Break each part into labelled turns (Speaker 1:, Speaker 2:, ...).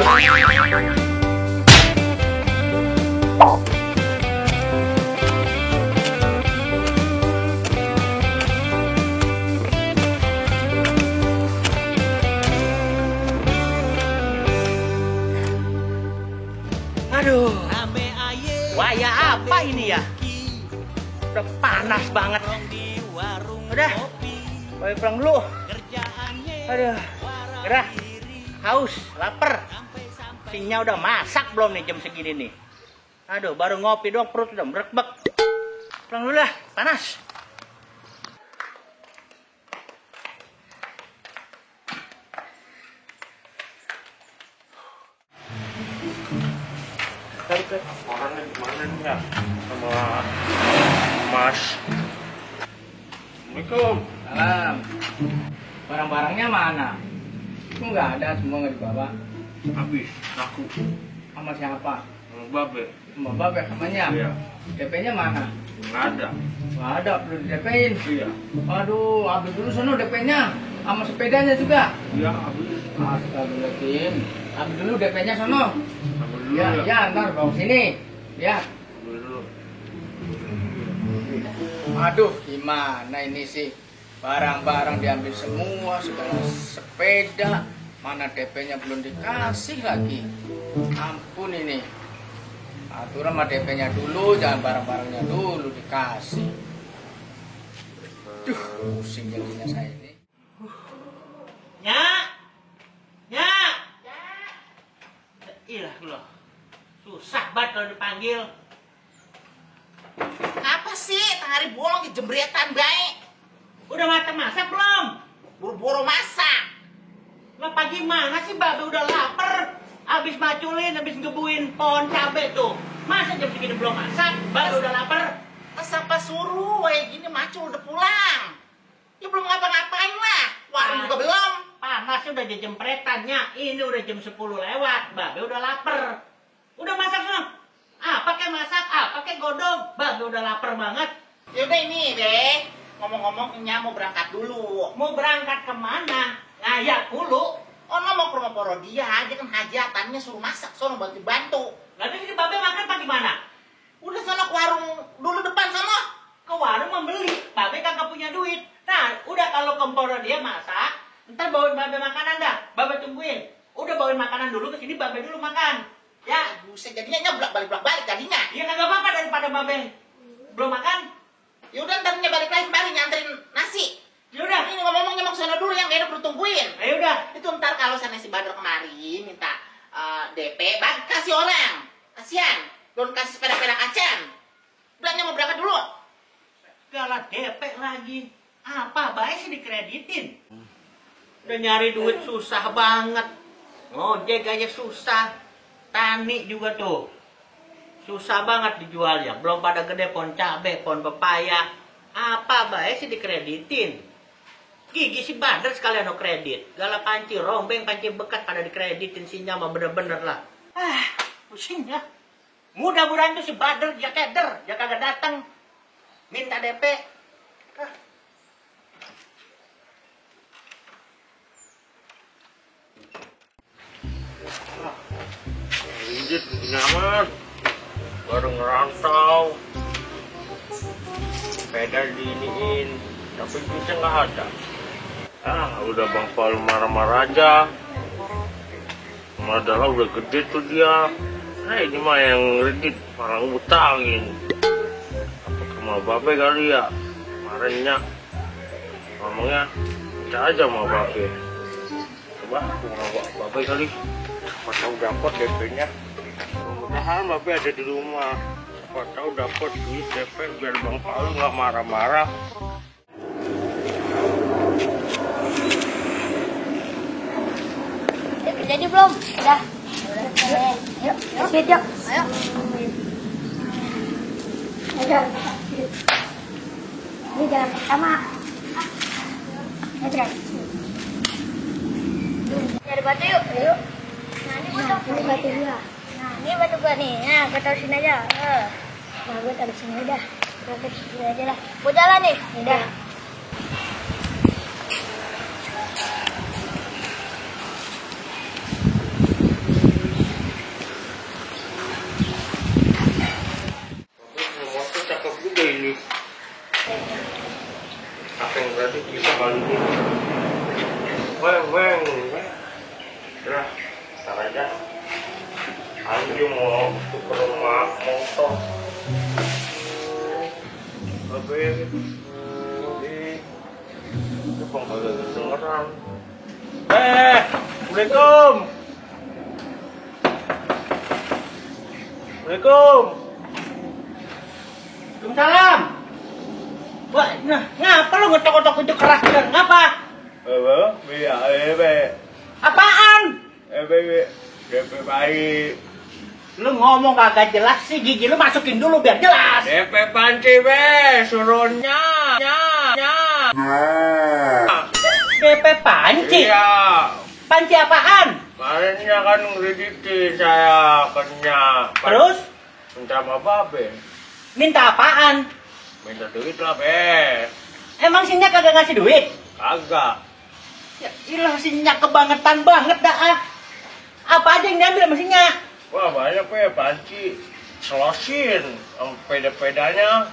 Speaker 1: Aduh, waya apa ini ya? Udah panas banget. Udah, balik pulang dulu. Aduh, gerah, haus, lapar. Sinya udah masak belum nih jam segini nih? Aduh, baru ngopi doang perut udah merekbek. Pulang dulu lah, panas.
Speaker 2: Orangnya gimana nih ya sama Mas? Assalamualaikum.
Speaker 3: Salam. Barang-barangnya mana? Itu nggak ada, semua nggak dibawa.
Speaker 2: Habis aku
Speaker 3: Sama siapa?
Speaker 2: sama Babe.
Speaker 3: Sama Babe namanya?
Speaker 2: Iya.
Speaker 3: DP-nya mana?
Speaker 2: Nggak ada.
Speaker 3: Nggak ada, perlu di-DP-in.
Speaker 2: Iya.
Speaker 3: Aduh, ambil dulu sono DP-nya. Sama sepedanya juga.
Speaker 2: Iya habis.
Speaker 3: Astagfirullahaladzim. Ambil dulu DP-nya sono.
Speaker 2: Ambil dulu
Speaker 3: Ya,
Speaker 2: ya.
Speaker 3: ya, ntar bawa sini. Ya.
Speaker 2: Ambil dulu.
Speaker 3: Aduh, gimana ini sih? Barang-barang diambil semua, segala sepeda. Mana DP-nya belum dikasih lagi. Ampun ini. Atur sama DP-nya dulu, jangan barang-barangnya dulu dikasih. Duh, pusing jadinya saya ini.
Speaker 1: Nyak, nyak, ilah loh, susah banget kalau dipanggil.
Speaker 4: Apa sih? Tengah hari bolong di jembretan baik.
Speaker 1: Udah matang masak belum?
Speaker 4: Buru-buru masak.
Speaker 1: Lah pagi mana sih Babe udah lapar? Habis maculin, habis ngebuin pohon cabe tuh. Masa jam segini belum masak? Babe udah lapar?
Speaker 4: Siapa suruh? Kayak gini macul udah pulang. Ya belum ngapa-ngapain lah. Warung juga belum.
Speaker 1: Panasnya udah jempretannya. Ini udah jam 10 lewat. Babe udah lapar. Udah masak semua? Apa kayak masak? Apa kayak godong? Babe udah lapar banget.
Speaker 4: Yaudah ini deh. Ngomong-ngomong Nya mau berangkat dulu.
Speaker 1: Mau berangkat kemana? Ngayak mulu.
Speaker 4: Oh no, mau ke rumah Porodia aja kan hajatannya suruh masak. Sono bantu-bantu.
Speaker 1: Lalu si Babe makan apa gimana?
Speaker 4: Udah sono ke warung dulu depan sono.
Speaker 1: Ke warung membeli. Babe kagak punya duit. Nah, udah kalau ke Porodia masak, ntar bawain Babe makanan dah. Babe tungguin. Udah bawain makanan dulu ke sini, Babe dulu makan. Ya.
Speaker 4: Buset, jadinya Nya balik jadinya.
Speaker 1: Ya kagak apa-apa daripada Babe belum makan.
Speaker 4: Yaudah ntar Nya balik lagi kembali nyanterin nasi.
Speaker 1: Yaudah.
Speaker 4: Ini ngomong-ngomong mau sono dulu yang gak enak perlu tungguin.
Speaker 1: Ayo udah.
Speaker 4: Itu ntar kalau sana si Badar kemari minta DP, kasih orang. Kasian, belum kasih sepeda-sepeda kacan. Bilangnya mau berangkat dulu.
Speaker 1: Segala DP lagi. Apa baik sih dikreditin? Udah nyari duit susah banget. Ngojek aja susah. Tani juga tuh. Susah banget dijualnya. Belum pada gede pohon cabe, pohon pepaya. Apa baik sih dikreditin? Gigi si Badar sekalian no kredit. Gala panci rombeng, panci bekas pada dikreditin sinya mah bener-bener lah. Pusing ya. Mudah-mudahan tuh si Badar dia keder, dia kagak datang minta DP.
Speaker 2: Ringgit nyaman. Baru ngerantau. Sepeda diiniin, tapi duitnya nggak ada. Udah Bang Paul marah-marah aja. Padahal udah gede tuh dia. Ini mah yang kredit malah ngutangin. Apa ke sama Babe kali ya? Kemarinnya ngomongnya minta aja sama Babe. Coba aku ngomong Babe kali. Siapa tahu dapat DP-nya. Mudah-mudahan Babe ada di rumah. Siapa tahu dapat duit DP biar Bang Paul nggak marah-marah.
Speaker 5: Jadi belum? Udah. Yuk, yuk. Yuk. Ayo. Ini jalan pertama. Ayo, Tren. Cari batu yuk. Yuk. Nah, ini batu gua. Nah, ini batu gua nih. Nah, gua taruh sini aja. Nah, gua taruh sini udah. Gua taruh sini aja lah. Gua jalan nih. Udah.
Speaker 2: ke rumah motor. Babe, ini bang kagak kedengeran. Assalamualaikum. Assalamualaikum.
Speaker 1: Waalaikumsalam. Wah, nah, ngapa lu ngetok-ngetok pintu keras gitu? Ngapa? Apaan?
Speaker 2: DP baik.
Speaker 1: Lu ngomong kagak jelas sih, gigi lu masukin dulu biar jelas.
Speaker 2: DP panci suruhnya.
Speaker 1: DP panci?
Speaker 2: Iya.
Speaker 1: Panci apaan?
Speaker 2: Kemarinnya kan ngrediti saya kena.
Speaker 1: Terus?
Speaker 2: Minta sama Babe.
Speaker 1: Minta apaan?
Speaker 2: Minta duit lah, Be.
Speaker 1: Emang sinya kagak ngasih duit?
Speaker 2: Kagak.
Speaker 1: Ya ilah, sinya kebangetan banget dah ah. Apa aja yang diambil mesinnya?
Speaker 2: Wah, banyak, Be. Panci. Selosin. Sepeda-pedanya.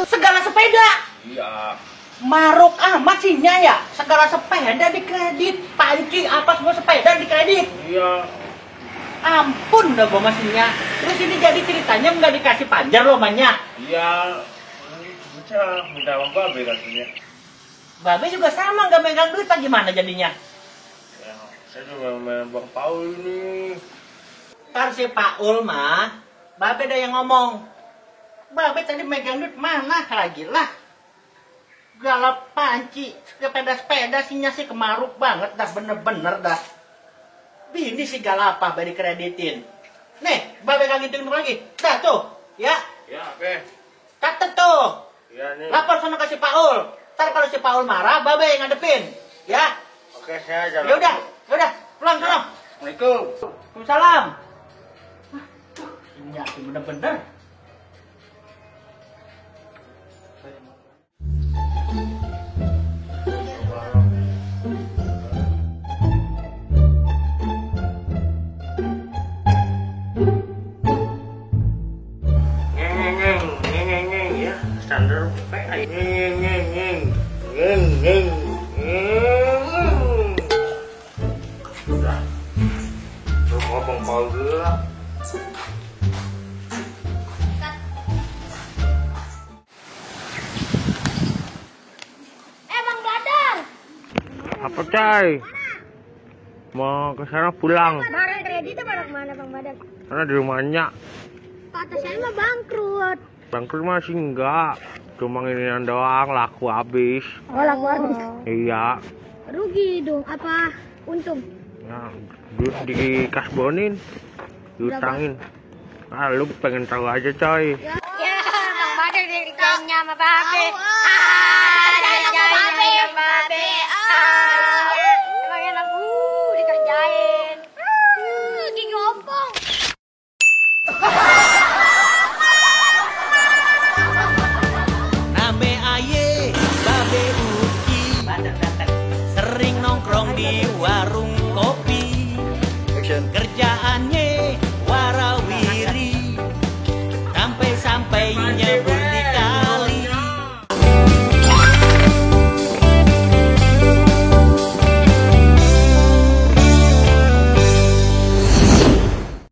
Speaker 1: Segala sepeda?
Speaker 2: Iya.
Speaker 1: Maruk amat sinya ya. Segala sepeda dikredit. Panci apa semua sepeda dikredit.
Speaker 2: Iya.
Speaker 1: Ampun dah gua mesinnya. Terus ini jadi ceritanya nggak dikasih panjar loh banyak.
Speaker 2: Iya. Bisa minta sama Babe katanya.
Speaker 1: Babe juga sama nggak megang duit, apa gimana jadinya?
Speaker 2: Ya, saya juga main Bang Paul ini.
Speaker 1: Ntar si Paul mah, Babe dah yang ngomong. Babe tadi megang duit mana lagi lah. Galap panci, sepeda-sepeda sinya sih kemaruk banget dah, bener-bener dah. Bini si galapa baru kreditin. Nih, Babe kagetin lagi. Dah tuh, ya.
Speaker 2: Ya, Be.
Speaker 1: Catet tuh.
Speaker 2: Iya nih.
Speaker 1: Lapor sana ke si Paul. Ntar kalau si Paul marah, Babe yang ngadepin. Ya.
Speaker 2: Oke, saya jalan.
Speaker 1: Ya udah, pulang sana.
Speaker 2: Assalamualaikum.
Speaker 1: Waalaikumsalam. Ini aku bener-bener.
Speaker 2: Ngeng ya, standar PI. Ngeng. Udah. Rumah Bang Paul dulu lah.
Speaker 5: Bang Badar.
Speaker 2: Apa, Cai? Mau ke sana pulang.
Speaker 5: Barang kreditnya pada kemana Bang Badar?
Speaker 2: Karena di rumahnya.
Speaker 5: Kata saya mah bangkrut.
Speaker 2: Bangkrut masih enggak. Cuma inian doang, laku habis.
Speaker 5: Oh, laku habis.
Speaker 2: Iya.
Speaker 5: Rugi dong. Apa untung?
Speaker 2: Ya, duit dikasbonin. Diutangin. Ah, lu pengen tahu aja, coy.
Speaker 5: Ya, Bang Badar dikerjainnya sama Babe. Dikerjainnya sama Babe. Emang enak dikerjain. Gigi ompong.
Speaker 1: Name aye, Babe Uki. Sering nongkrong di warung kopi. Kerjaannya